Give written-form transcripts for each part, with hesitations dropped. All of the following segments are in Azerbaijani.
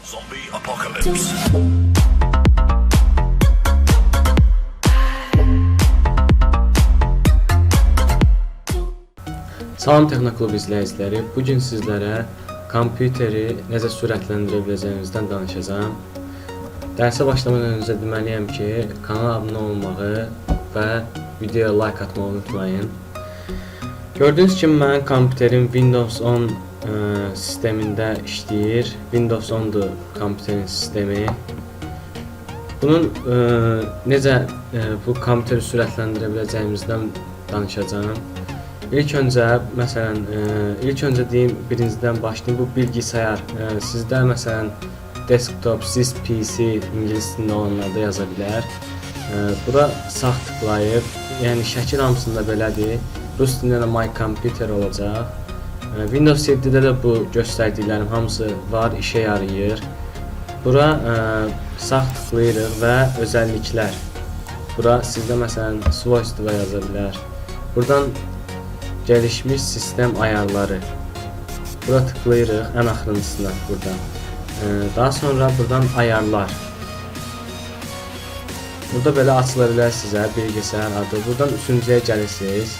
Zombie apocalypse. Salam Texnoklub izləyiciləri. Bu gün sizlərə kompüteri necə sürətləndirə biləcəyinizdən danışacağam. Dərsə başlamadan öncə deməliyəm ki, kanala abunə olmağı və videoya like atmağı unutmayın. Gördüyünüz kimi mənim kompüterim Windows 10 sistemində işləyir. Windows 10-dur kompüterin sistemi. Bunun necə bu kompüteri sürətləndirə biləcəyimizdən danışacağam. İlk öncə məsələn, ilk öncə deyim, birincidən başlayım. Bu bilgisayar. Sizdə məsələn desktop, siz PC ingilis dilində olanlarda yaza bilər. Bura sağ tıklayıb, yəni şəkil hamısında belədir. Rus dilində də My Computer olacaq. Windows 7-də də bu göstərdiklərim hamısı var, işə yarayır. Bura sağ tıklayırıq və özəlliklər. Bura sizdə məsələn svойства yaza bilər. Buradan gelişmiş sistem ayarları. Bura tıklayırıq ən axırıncısına buradan. Daha sonra buradan ayarlar. Burada belə açıla bilər sizə bilgisayar adı. Buradan üçüncüyə gəlirsiniz.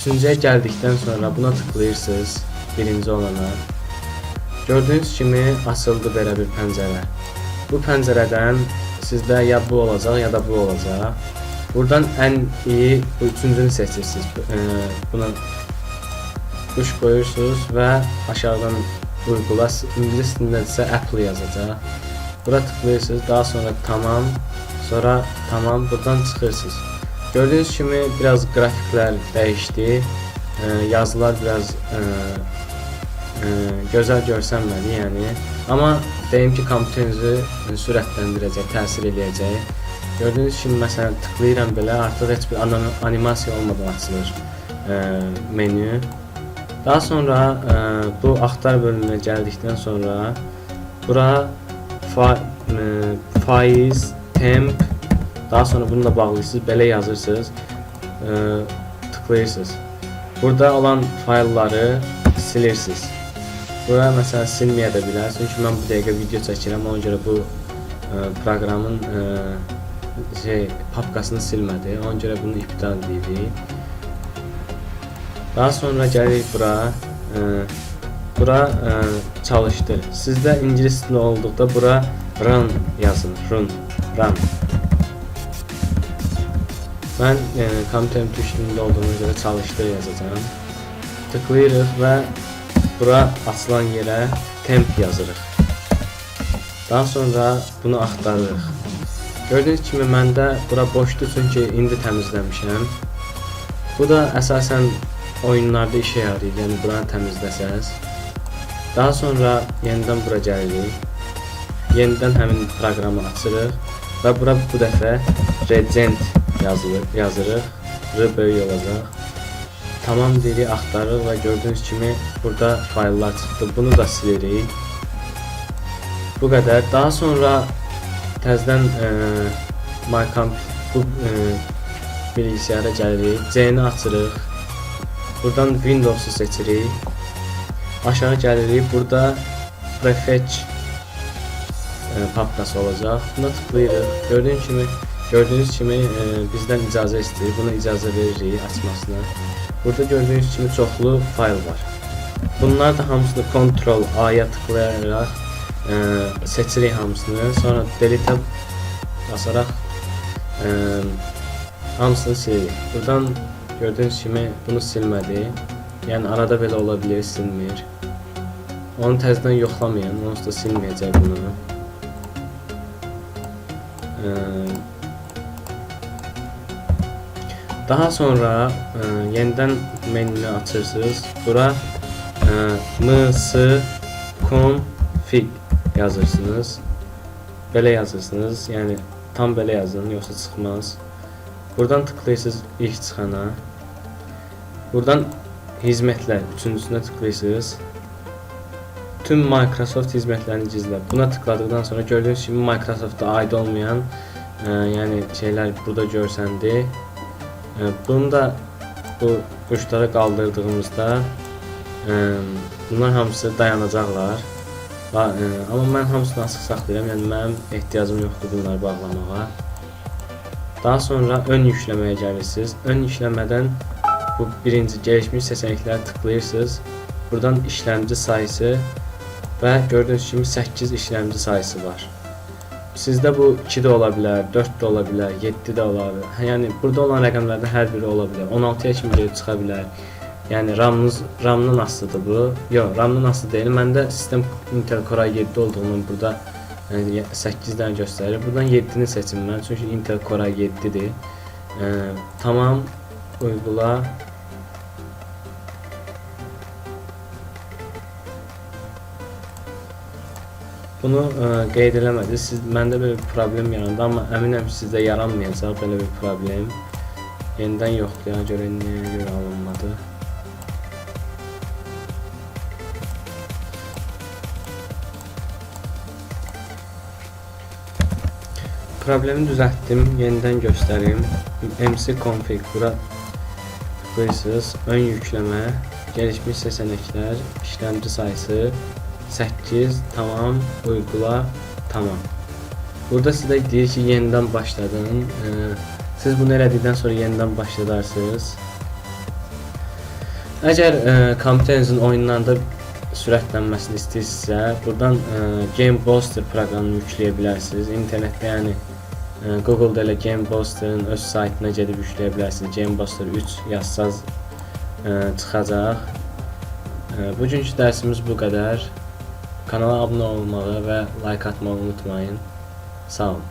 Üçüncüyə gəldikdən sonra buna tıklayırsınız, birinci olana. Gördüyünüz kimi açıldı belə bir pəncərə. Bu pəncərədən sizdə ya bu olacaq, ya da bu olacaq. Buradan ən iyi bu üçüncünü seçirsiniz. Buna tuş qoyursunuz və aşağıdan uygula. İngilis dilində isə Apply yazacaq. Bura tıklayırsınız, daha sonra tamam, sonra tamam, buradan çıxırsınız. Gördüyünüz kimi biraz qrafiklər dəyişdi. Yazılar biraz gözəl görsənmədi, yəni. Amma deyim ki, kompüterinizi sürətləndirəcək, təsir eləyəcək. Gördüyünüz kimi məsələn tıklayıram belə, artıq heç bir animasiya olmadan açılır menü. Daha sonra bu axtar bölümünə gəldikdən sonra bura faiz, temp, daha sonra bununla bağlıyırsınız, belə yazırsınız, tıklayırsınız. Burada olan faylları silirsiniz. Bura məsələn silməyə də bilər. Çünki mən bu dəqiqə video çəkirəm, ona görə bu proqramın şey papkasını silmədi. Ona görə bunu iptal edirik. Daha sonra gəlirik bura. Bura çalışdır. Sizdə ingilis dili olduqda bura run yazın. Run, run. Mən kompüterim türk dilində olduğuna görə çalışdır yazacağam. Tıklayırıq və bura açılan yerə temp yazırıq. Daha sonra bunu axtarırıq. Gördüyünüz kimi məndə bura boşdur, çünki indi təmizləmişəm. Bu da əsasən oyunlarda işə yarayır. Yəni buranı təmizləsəz. Daha sonra yenidən bura gəlirik. Yenidən həmin proqramı açırıq və bura bu dəfə recent yazılır, yazırıq. R böyük olacaq. Tamam deyirik, axtarırıq və gördüyünüz kimi burada fayllar çıxdı. Bunu da silirik. Bu qədər. Daha sonra təzədən My Comp bu bilgisayara gəlirik. C-ni açırıq. Buradan Windows-u seçirik. Aşağı gəlirik. Burada Prefetch papkası olacaq. Buna tıklayırıq. Gördüyünüz kimi bizdən icazə istəyir. Buna icazə veririk açmasına. Burada gördüyünüz kimi çoxlu fayl var. Bunlar da hamısını Ctrl A-ya tıklayaraq seçirik hamısını. Sonra Delete basaraq hamısını silirik. Buradan gördüyünüz kimi bunu silmədi. Yəni arada belə ola bilər, silmir. Onu təzədən yoxlamayın, onsuz da silməyəcək bunu. Daha sonra yenidən menünü açırsınız. Bura msconfig yazırsınız. Belə yazırsınız. Yəni tam belə yazın, yoxsa çıxmaz. Buradan tıklayırsınız ilk çıxana. Buradan hizmetlər üçüncüsünə tıklayırsınız. Tüm Microsoft hizmətlərini gizlə. Buna tıkladıktan sonra gördüyünüz kimi Microsoft'a aid olmayan yəni şeylər burada görsəndi. Bunu da bu tuşlara qaldırdığımızda bunlar hamısı dayanacaqlar. Amma mən hamısını açıq saxlayıram. Yəni mənim ehtiyacım yoxdur bunları bağlamağa. Daha sonra ön yükləməyə gəlirsiniz. Ön yükləmədən bu birinci gelişmiş seçənəklərə tıklayırsınız. Buradan işləmci sayısı və gördüyünüz kimi 8 işləmci sayısı var. Sizdə bu 2 də ola bilər, 4 də ola bilər, 7 də ola bilər. Yəni burada olan rəqəmlərdən hər biri ola bilər. 16-ya kimi gedib çıxa bilər. Yəni RAM-nız RAM-dan asılıdır bu. Yox, RAM-dan asılı deyil. Məndə sistem Intel Core i7 olduğundan burada yəni 8 dənə göstərir. Buradan 7-ni seçim mən, çünki Intel Core i7-dir. Tamam, uygula. Bunu qeyd eləmədi. Məndə belə bir problem yarandı, amma əminəm ki, sizdə yaranmayacaq belə bir problem. Yenidən yoxdur, yəni görək niyə görə alınmadı. Problemi düzəltdim, yenidən göstərim. MC config bura tıklayırsınız. Ön yükləmə, gelişmiş seçənəklər, işləmci sayısı 8, tamam, uygula, tamam. Burada sizə deyir ki, yenidən başladın. Siz bunu elədikdən sonra yenidən başladarsınız. Əgər kompüterinizin oyunlarda sürətlənməsini istəyirsinizsə, buradan Game Booster proqramını yükləyə bilərsiniz. İnternetdə, yəni Google-da elə Game Booster'ın öz saytına gedib yükləyə bilərsiniz. Game Booster 3 yazsaz çıxacaq. Bugünkü dərsimiz bu qədər. Kanala abunə olmağı və like atmağı unutmayın. Sağ olun.